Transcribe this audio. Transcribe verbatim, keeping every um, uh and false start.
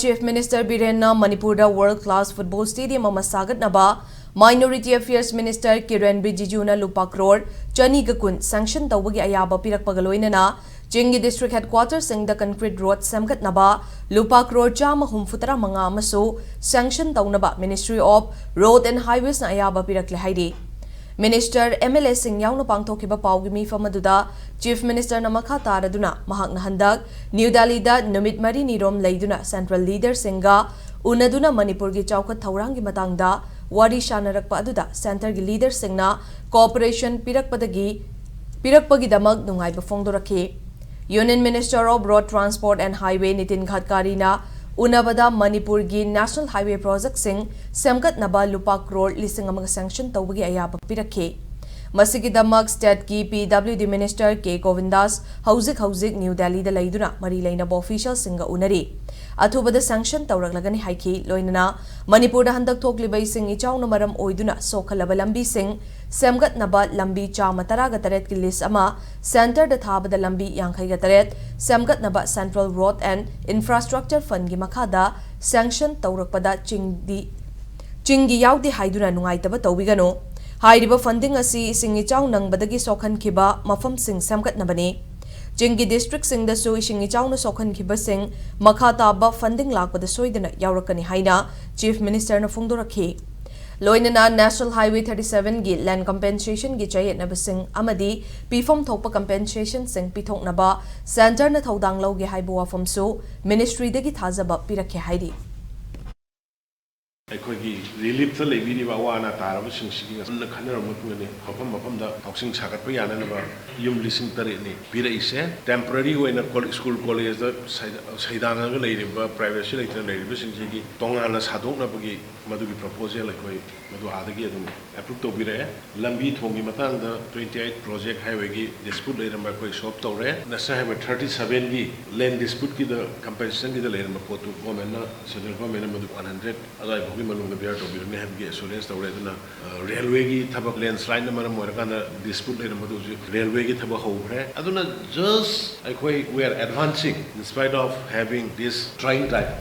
Chief Minister ꯕꯤꯔꯦꯟꯅ ꯃꯅꯤꯄꯨꯔꯗ world class football stadium ꯑꯃ ꯁꯥꯒꯠꯅꯕ Minority Affairs Minister ꯀꯤꯔꯦꯟ ꯔꯤꯖꯤꯖꯨꯅ ꯂꯨꯄꯥ ꯀ꯭ꯔꯣꯔ ꯆꯅꯤꯒ ꯀꯨꯟ sanction ꯇꯧꯕꯒꯤ ꯑꯌꯥꯕ ꯄꯤꯔꯛꯄꯒ ꯂꯣꯏꯅꯅ ꯆꯤꯡꯒꯤ district headquartersꯁꯤꯡꯗ concrete road ꯁꯦꯝꯒꯠꯅꯕ ꯂꯨꯄꯥ ꯀ꯭ꯔꯣꯔ ꯆꯥꯝꯃ ꯍꯨꯝꯐꯨ ꯇꯔꯥ ꯃꯉꯥ ꯑꯃꯁꯨ sanction ꯇꯧꯅꯕ Ministry of Road and Highwaysꯅ ꯑꯌꯥꯕ ꯄꯤꯔꯛꯂꯦ ꯍꯥꯏꯔꯤ꯫ Minister, MLAꯁꯤꯡ ꯌꯥꯎꯅ ꯄꯥꯡꯊꯣꯛꯈꯤꯕ ꯄꯥꯎꯒꯤ ꯃꯤꯐꯝ ꯑꯗꯨꯗ Chief Ministerꯅ ꯃꯈꯥ ꯇꯥꯔꯗꯨꯅ ꯃꯍꯥꯛꯅ ꯍꯟꯗꯛ ꯅ꯭ꯌꯨ ꯗꯦꯜꯂꯤꯗ ꯅꯨꯃꯤꯠ ꯃꯔꯤꯅꯤꯔꯣꯝ ꯂꯩꯗꯨꯅ central leaderꯁꯤꯡꯒ ꯎꯅꯗꯨꯅ ꯃꯅꯤꯄꯨꯔꯒꯤ ꯆꯥꯎꯈꯠ ꯊꯧꯔꯥꯡꯒꯤ ꯃꯇꯥꯡꯗ ꯋꯥꯔꯤ ꯁꯥꯟꯅꯔꯛꯄ ꯑꯗꯨꯗ centreꯒꯤ leaderꯁꯤꯡꯅ cooperation ꯄꯤꯔꯛꯄꯗꯒꯤ, ꯄꯤꯔꯛꯄꯒꯤꯗꯃꯛ ꯅꯨꯡꯉꯥꯏꯕ ꯐꯣꯡꯗꯣꯔꯛꯈꯤ꯫ Union Minister of Road Transport and Highway Nitin ꯒꯗꯀꯥꯔꯤꯅ ꯎꯅꯕꯗ ꯃꯅꯤꯄꯨꯔꯒꯤ National Highway projectꯁꯤꯡ ꯁꯦꯝꯒꯠꯅꯕ ꯂꯨꯄꯥ ꯀ꯭ꯔꯣꯔ ꯂꯤꯁꯤꯡ ꯑꯃꯒ sanction ꯇꯧꯕꯒꯤ ꯑꯌꯥꯕ ꯄꯤꯔꯛꯈꯤ꯫ ꯃꯁꯤꯒꯤꯗꯃꯛ stateꯀꯤ PWD Minister ꯀꯦ ꯒꯣꯕꯤꯟꯗꯥꯁ ꯍꯧꯖꯤꯛ ꯍꯧꯖꯤꯛ ꯅ꯭ꯌꯨ ꯗꯦꯜꯂꯤꯗ ꯂꯩꯗꯨꯅ ꯃꯔꯤ ꯂꯩꯅꯕ officialꯁꯤꯡꯒ ꯎꯅꯔꯤ꯫ ꯑꯊꯨꯕꯗ sanction ꯇꯧꯔꯛꯂꯒꯅꯤ ꯍꯥꯏꯈꯤ꯫ ꯂꯣꯏꯅꯅ ꯃꯅꯤꯄꯨꯔꯗ ꯍꯟꯗꯛ ꯊꯣꯛꯂꯤꯕ ꯏꯁꯤꯡ ꯏꯆꯥꯎꯅ ꯃꯔꯝ ꯑꯣꯏꯗꯨꯅ ꯁꯣꯛꯍꯜꯂꯕ ꯂꯝꯕꯤꯁꯤꯡ ꯁꯦꯝꯒꯠꯅꯕ ꯂꯝꯕꯤ ꯆꯥꯝꯃ ꯇꯔꯥꯒ ꯇꯔꯦꯠꯀꯤ list ꯑꯃ centreꯗ ꯊꯥꯕꯗ ꯂꯝꯕꯤ ꯌꯥꯡꯈꯩꯒ ꯇꯔꯦꯠ ꯁꯦꯝꯒꯠꯅꯕ Central Road and Infrastructure Fundꯒꯤ ꯃꯈꯥꯗ sanction ꯇꯧꯔꯛꯄꯗ ꯆꯤꯡꯗꯤ, ꯆꯤꯡꯒꯤ ꯌꯥꯎꯗꯦ ꯍꯥꯏꯗꯨꯅ ꯅꯨꯡꯉꯥꯏꯇꯕ ꯇꯧꯕꯤꯒꯅꯨ꯫ ꯍꯥꯏꯔꯤꯕ funding ꯑꯁꯤ ꯏꯁꯤꯡ ꯏꯆꯥꯎ ꯅꯪꯕꯗꯒꯤ ꯁꯣꯛꯍꯟꯈꯤꯕ ꯃꯐꯝꯁꯤꯡ ꯁꯦꯝꯒꯠꯅꯕꯅꯤ꯫ ꯆꯤꯡꯒꯤ districtꯁꯤꯡꯗꯁꯨ ꯏꯁꯤꯡ ꯏꯆꯥꯎꯅ ꯁꯣꯛꯍꯟꯈꯤꯕꯁꯤꯡ ꯃꯈꯥ ꯇꯥꯕ funding ꯂꯥꯛꯄꯗ ꯁꯣꯏꯗꯅ ꯌꯥꯎꯔꯛꯀꯅꯤ ꯍꯥꯏꯅ Chief Ministerꯅ ꯐꯣꯡꯗꯣꯔꯛꯈꯤ꯫ ꯂꯣꯏꯅꯅ National Highway thirty sevenꯒꯤ land compensationꯒꯤ ꯆꯌꯦꯠꯅꯕꯁꯤꯡ ꯑꯃꯗꯤ ꯄꯤꯐꯝ ꯊꯣꯛꯄ compensationꯁꯤꯡ ꯄꯤꯊꯣꯛꯅꯕ centreꯅ ꯊꯧꯗꯥꯡ ꯂꯧꯒꯦ ꯍꯥꯏꯕ ꯋꯥꯐꯝꯁꯨ ministryꯗꯒꯤ ꯊꯥꯖꯕ ꯄꯤꯔꯛꯈꯤ ꯍꯥꯏꯔꯤ꯫ ꯑꯩꯈꯣꯏꯒꯤ reliefꯇ ꯂꯩꯕꯤꯔꯤꯕ ꯑꯋꯥ ꯑꯅꯥ ꯇꯥꯔꯕꯁꯤꯡꯁꯤꯒꯤ ꯃꯨꯟꯅ ꯈꯟꯅꯔꯕ ꯃꯇꯨꯡꯗꯅꯤ ꯃꯐꯝ ꯃꯐꯝꯗ housing ꯁꯥꯒꯠꯄ ꯌꯥꯅꯅꯕ ꯌꯨꯝ ꯂꯤꯁꯤꯡ ꯇꯔꯦꯠꯅꯤ ꯄꯤꯔꯛꯏꯁꯦ꯫ Temporary ꯑꯣꯏꯅ ꯀꯣꯜ-, school collegeꯗ ꯁꯩꯗꯥ-, ꯁꯩꯗꯥꯡꯉꯒ ꯂꯩꯔꯤꯕ, privacy ꯂꯩꯇꯅ ꯂꯩꯔꯤꯕꯁꯤꯡꯁꯤꯒꯤ ꯇꯣꯉꯥꯟꯅ ꯁꯥꯗꯣꯛꯅꯕꯒꯤ ꯃꯗꯨꯒꯤ proposal ꯑꯩꯈꯣꯏ ꯃꯗꯨ ꯑꯥꯗꯒꯤ ꯑꯗꯨꯝ approve ꯇꯧꯕꯤꯔꯛꯑꯦ꯫ ꯂꯝꯕꯤ ꯊꯣꯡꯒꯤ ꯃꯇꯥꯡꯗ twenty eight project highwayꯒꯤ dispute ꯂꯩꯔꯝꯕ ꯑꯩꯈꯣꯏ solve ꯇꯧꯔꯦ꯫ National Highway thirty sevenꯒꯤ land disputeꯀꯤꯗ compensationꯒꯤꯗ ꯂꯩꯔꯝꯕ ꯄꯣꯠꯇꯨ governmentꯅ, central governmentꯅ ꯃꯗꯨ one hundred ꯑꯗꯨꯋꯥꯏ ꯐꯥꯎꯒꯤ ꯃꯅꯨꯡꯗ bear ꯇꯧꯕꯤꯔꯅꯤ ꯍꯥꯏꯕꯒꯤ assurance ꯇꯧꯔꯦ꯫ ꯑꯗꯨꯅ, ꯑ, railwayꯒꯤ ꯊꯕꯛ, landslideꯅ ꯃꯔꯝ ꯑꯣꯏꯔꯀꯥꯟꯗ dispute ꯂꯩꯔꯝꯕꯗꯨ ꯍꯧꯖꯤꯛ railwayꯒꯤ ꯊꯕꯛ ꯍꯧꯈ꯭ꯔꯦ꯫ ꯑꯗꯨꯅ just ꯑꯩꯈꯣꯏ we are advancing in spite of having this trying time꯫